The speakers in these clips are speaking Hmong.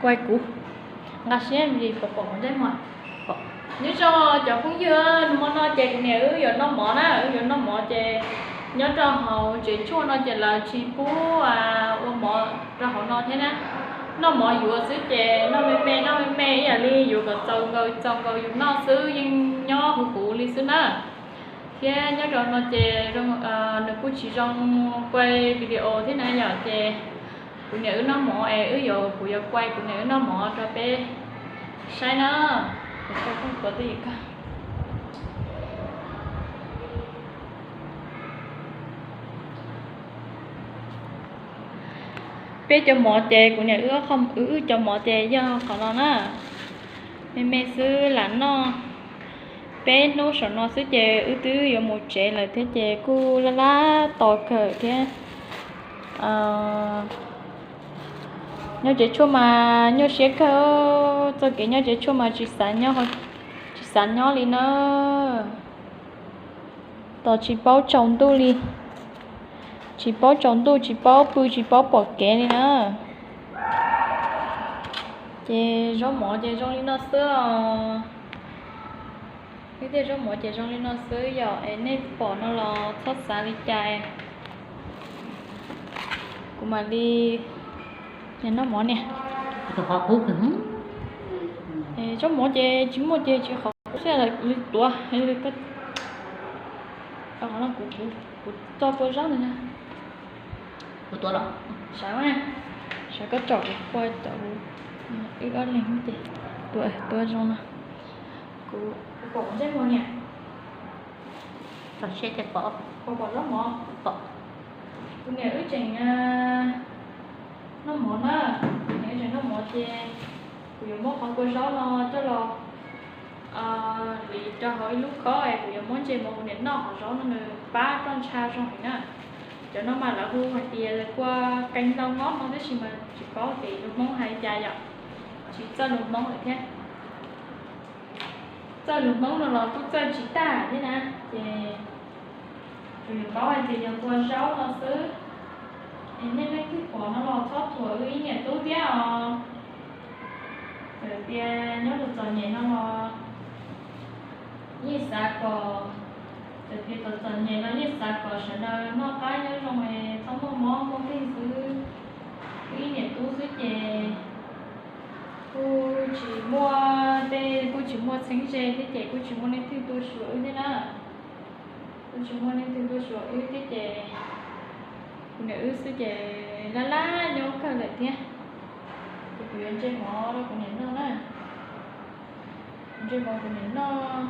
Kuai kuv, nqa siab me ntsis pom pom ntsej muag. Nyob zoo cov phooj ywg, nag hmo no ces kuv niam wb yuav noj mov na, wb yuav noj mov ces nyob rau hauv tsev tshuaj no ces lawv tsis pub ua mov rau hauv no thiab na. Noj mov yuav xwb ces noj me me noj me me ib yam li yuav kom txaus nkaus txaus nkaus yus noj xwb, yeej nyob huv huv li xwb na. Thiab nyob rau no ces nws kuj tsis zoo kuai video thiab na yom, ces kuv niam wb noj mov es wb yuav, kuv yuav kuai kuv niam wb noj mov rau peb saib na. Peb cov mov ces kuv niam wb, wb cov mov ces yog qhov no na. Me me xwb lam noj. Peb hnub saum no xwb ces wb twb yuav mus tsev lawm thiab ces kuj laj laj tos kawg thiab. Nyob tsev tshuaj mas nyuaj siab kawg, txoj kev nyob tsev tshuaj mas tsis xav nyob, tsis xav nyob li na. Tos tsis paub tsaus ntuj li, tsis paub tsaus ntuj, tsis paub pw, tsis paub pom kev li na. Ces zaub mov ces zoo li no xwb os. Wb tej zaub mov ces zoo li no xwb yom, es nej pom no los txhob xav li cas. Kuv mam li noj mov niam. Zaub mov ces tsis muaj ces tsis qhov kuv xav li tuav. Kuv tso kua zaub ntawd na. Kuv tuav los? Sawv, sawv koj tsom kuv kua, tsom kuv. Wb ob leeg ces tuav, tuav zoo no. Kuv, kuv pom ntsej muag niam. Tsom siab ces pom. Pom, pom zaub mov. Pom. Kuv niam wb tseem noj mov na, kuv niam wb tseem noj mov ces kuv yuav muab qhov kua zaub no coj los hliv rau hauv ib lub khob es kuv yuav muab ntses mov kuv niam noj, qhov zaub no nws pab roj ntsha zoo heev na. Cov no mas lawv hu hais tias kua qee ntau ngob no tab sis mas tsis paub tias lus Hmoob hais li cas yom, tsis txawj lus Hmoob lawm thiab. Txawj lus Hmoob no los kuj txawj tsis tag thiab na, ces tsuas yog paub hais tias yog kua zaub no xwb. Es nej leej twg pom no los txhob thuam wb ib niam tub thiab os. Txawm tias nyob rau txom nyem no los yeej xav kom, txawm tias txom txom nyem no yeej xav kom sawv daws noj qab nyob zoo es txhob muaj mob muaj nkeeg xwb. Wb ib niam tub xwb ces kuj tsis muaj tej, kuj tsis muaj txheeb ze thiab ces kuj tsis muaj leej twg tuaj xyuas wb thiab na. Kuj tsis muaj leej twg tuaj xyuas wb thiab ces kuv niam wb xwb ces laj laj nyob kawg lawm thiab. Ces kuv yuav ntse mov rau kuv niam noj na. Ntse mov kuv niam noj,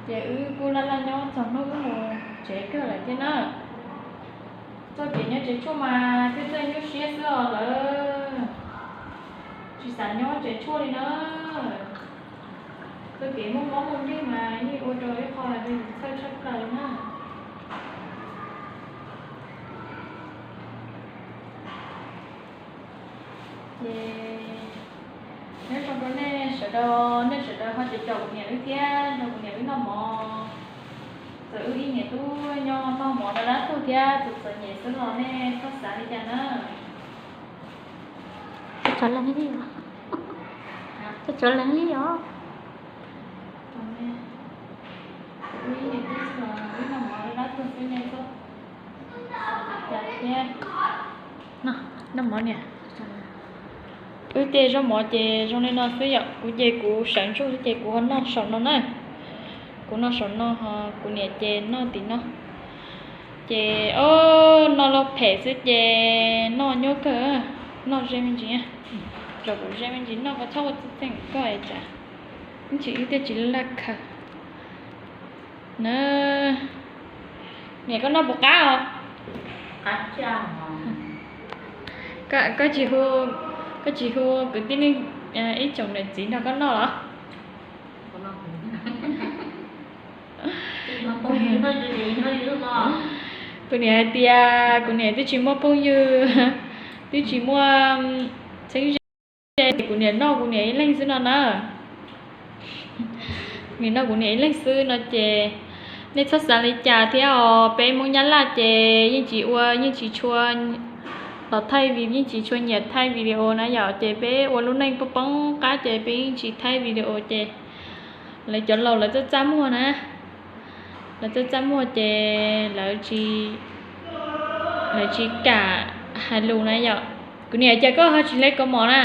ces wb kuj laj laj nyob txog hnub wb mus tsev kawg lawm thiab na. Txoj kev nyob tsev tshuaj mas thiaj txawj nyuaj siab xwb os lawm, tsis xav nyob tsev tshuaj li na. Txoj kev muaj mob muaj nkeeg mas yeej ua rau ib qho hais tias yus txhawj tshaj plaws li na. Ces nyob zoo rau nej sawv daws, nej sawv daws ho caum caum kuv niam wb thiab nrog kuv niam wb noj mov. Txawm wb ib niam tub nyob noj mov dab dab tuag thiab txom txom nyem xwb los nej txhob xav li cas na. Txawm lees li os. Txawm lees li os. Wb ib niam tub xwb los wb noj mov dab dab tuag xwb nej txhob xav li cas thiab. Noj mov niam. Wb tej zaub mov ces zoo li no xwb yom, kuv ces kuv sawv ntsug xwb ces kuv ho noj saum no na. Kuv noj saum no, kuv niam ces noj tim no. Ces o, noj lub phem xwb ces noj nyuaj kawg, noj ze me ntsis, zaum kuv ze me ntsis noj koj txhob ua txeeg koj es tsam ib ntsis wb thiaj tsis laj khaws na. Niam koj noj puas qab os? Koj tsis hu, koj tsis hu kwv tij neej, ib tsoom niam txiv nrog koj noj los? Kuv niam hais tias kuv niam twb tsis muaj phooj ywg, twb tsis muaj txheeb ze, kuv niam noj kuv niam ib leeg xwb no na. Kuv niam noj kuv niam ib leeg xwb no ces nej txhob xav li cas thiab os. Peb Hmoob Nyab Laj ces yeej tsis ua, yeej tsis tshua Los thaij vi, yeej tsis tshua nyiam thaij video na yom, ces peb ua lub neej poob poob qab ces peb yeej tsis thaij video ces lawv cov laus lawv txaj txaj muag na, lawv txaj txaj muag ces lawv tsis, lawv tsis kam hais lus na yom. Kuv niam, cas koj ho tsis hle kaus mom na?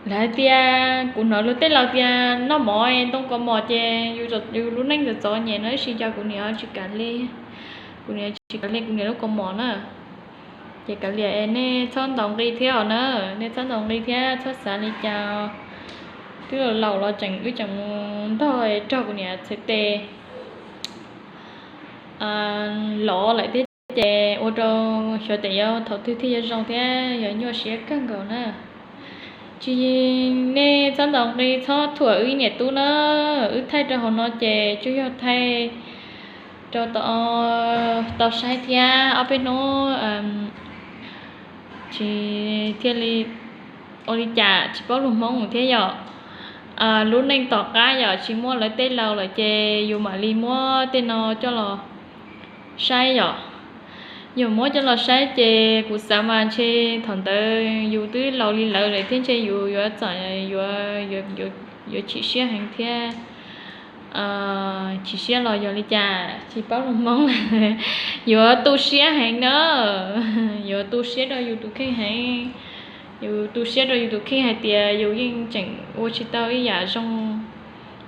Lawv hais tias, kuv hnov luag tej laus tias noj mov ntoo kaus mom ces yus lub neej txom txom nyem no, tab sis cas kuv niam tsis kam hle, kuv niam tsis kam hle kuv niam lub kaus mom na. Ces kav liam es nej txhob ntaus nqi thiab os na, nej txhob ntaus nqi thiab txhob xav li cas. Twb laus laus los tseem, wb tseem mus ntog rau kuv niam txhais tes lov lawm thiab ces ua rau xyov tes yuav thaum twg thiaj yuav zoo thiab yog nyuaj siab kawg nkaus na. Tsis, nej txhob ntaus nqi txhob thuam wb niam tub na. Wb thaij rau hauv no ces tsuas yog thaij rau tau saib thiab ob peb hnub tsis thiaj li ua li cas tsis paub lus Hmoob thiab yom. Lub neej tom qab yom, tsis muaj lawv tej laus lawm ces yus mam li muab tej no coj los saib yom. Yus muab coj los saib ces kuv xav mas ntshe thaum ntawd yus twb laus li lawv lawm thiab ntshe yus yuav txom, yuav chim siab heev thiab. Chim siab los yog li cas tsis paub lus Hmoob, yuav tu siab heev na, yuav tu siab rau yus tus kheej heev. Yus tu siab rau yus tus kheej hais tias yus yeej tseem ua tsis tau ib yam zoo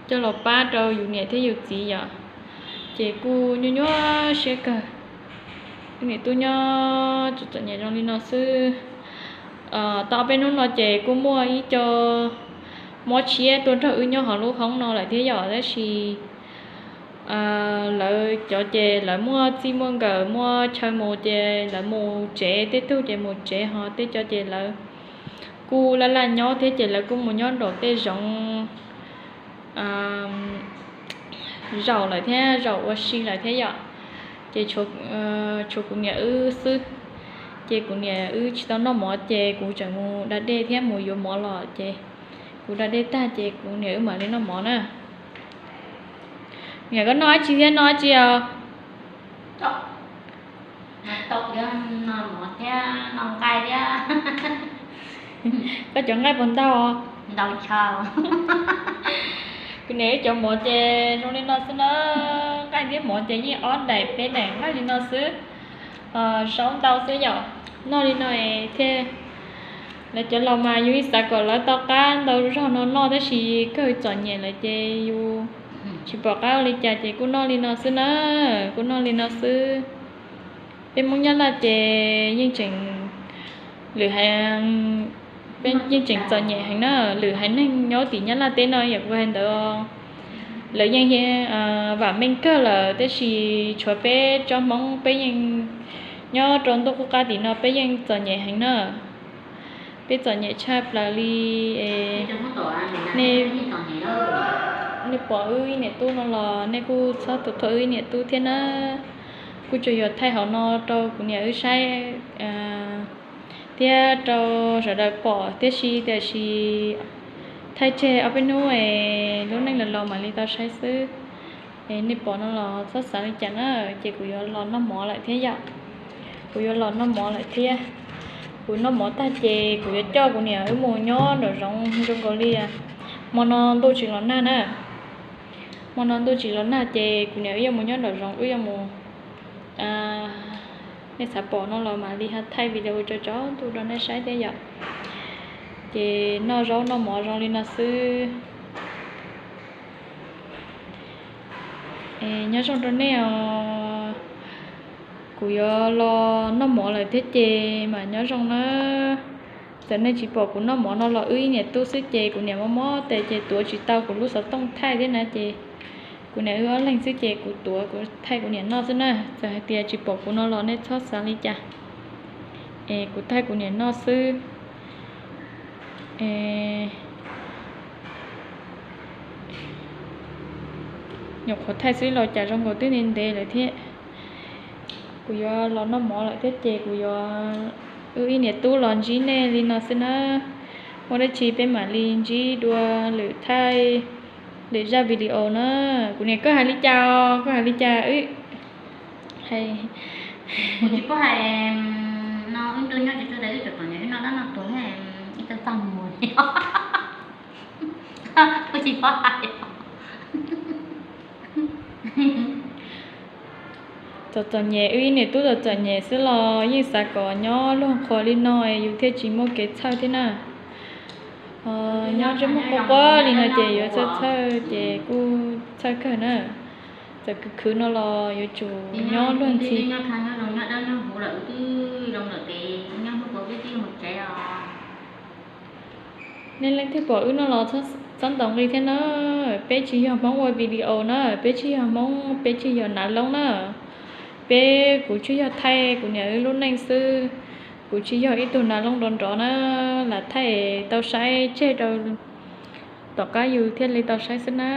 coj los pab rau yus niam thiab yus txiv yom. Ces kuj nyuaj nyuaj siab kawg. Wb niam tub nyob txom txom nyem zoo li no xwb. Tau ob peb hnub no ces kuj muaj ib co mob tshiab tuaj nrog wb nyob hauv lub hoob no lawm thiab yom, tab sis lawv cov ces lawv muaj txij muaj nkawm muaj chaw mus ces lawv mus tsev, tej tug ces mus tsev, ho tej co ces lawv kuj laj laj nyob thiab ces lawv kuj mus nyob nraum tej zoov zaum lawm thiab, zaum ua si lawm thiab yom. Ces tshuav kuv niam wb xwb. Ces kuv niam wb tsis tau noj mov ces kuv tseem mus da dej thiab mus yuav mov los ces kuv da dej tag ces kuv niam wb mam li noj mov na. Niam, koj noj dab tsi thiab, noj dab tsi os? Koj cov nqaij puas ntau? Kuv niam wb cov mov ces zoo li no xwb na. Nqaij thiab mov ces yeej ob daim peb daim nqaij li no xwb. Zaub ntau xwb yom, noj li no thiaj, lawv cov laus mas yus yeej xav kom lawv tau qab ntau zog no noj tab sis kawg txom nyem lawm ces yus tsis pom qab ua li cas ces kuj noj li no xwb na, kuj noj li no xwb. Peb Hmoob Nyab Laj ces yeej tseem, lwm haiv, peb yeej tseem txom nyem heev na. Lwm haiv neeg nyob tim Nyab Laj teb no yam kuv hais ntawd, lawv yeej vam meej kawg lawm tab sis tshuav peb tsob Hmoob peb yeej nyob rau ntuj qub qab tim no peb yeej txom nyem heev na. Peb txom nyem tshaj plaws li. Nej pom wb ib niam tub no los nej kuj txhob tu thuam wb ib niam tub thiab na. Kuj tsuas yog thaij hauv no rau kuv niam wb saib thiab rau sawv daws pom thiab si, tiam sis thaij tseg ob peb hnub es lub neej los los mam li tau saib xwb. Es nej pom no los txhob xav li cas na, ces kuv yuav los noj mov lawm thiab yom. Kuv yuav los noj mov lawm thiab. Kuv noj mov tag ces kuv yuav coj kuv niam wb mus nyob nraum zoov zoo nkaus li hmo no ntuj tsis los nag na. Hmo no ntuj tsis los nag ces kuv niam wb yuav mus nyob nraum zoov, wb yuav mus nej xav pom no los mam li ho thaij video tso tso ntuj rau nej saib thiab yom. Ces noj zaub noj mov zoo li no xwb. Nyob zoo rau nej os. Kuv yuav los noj mov lawm thiab ces mam nyob zoo na. Txawm nej tsis pom kuv noj mov no los wb ib niam tub xwb ces kuv niam mob mob tes ces tuav tsis tau kuv lub xov tooj thaij thiab na ces kuv niam wb ob leeg xwb ces kuv tuav kuv thaij kuv niam noj xwb na. Txawm hais tias tsis pom kuv no los nej txhob xav li cas. Es kuv thaij kuv niam noj xwb. Nyuam qhuav thaij xwb los cas zoo nkaus twb ntev ntev lawm thiab. Kuv yuav los noj mov lawm thiab ces kuv yuav, wb ib niam tub los ntsib nej li no xwb na. Muaj dab tsi peb mam li ntsib dua lwm thaij, lwm zaj video na. Kuv niam, koj hais li cas os? Koj hais li cas wb? Hais, Kuv tsis paub hais, no wb ntuj nyob tsis tsuag tas wb tseem txom nyem wb noj dab noj tuag, ib txawj txaj muag li. Kuv tsis paub hais. Txom txom nyem, wb ib niam tub txom txom nyem xwb los yeej xav kom nyob luag qhuas li no yus thiaj tsis muaj kev txhawj thiab na. Nyob ntsej muag quaj quaj li no ces yuav txhawj txhawj ces kuj txhawj kawg na. Txawm khwv khwv no los yuav tsum nyob luag ntxhi. Nej leej twg pom wb no los txhob ntaus nqi thiab na. Peb tsis yog Hmoob ua video na, peb tsis yog Hmoob, peb tsis yog nav loob na. Peb, kuv tsuas yog thaij kuv niam wb lub neej xwb. Kuv tsis yog ib tug nav loob nrov nrov na, lam thaij tau saib tseg rau tom qab yus thiaj li tau saib xwb na.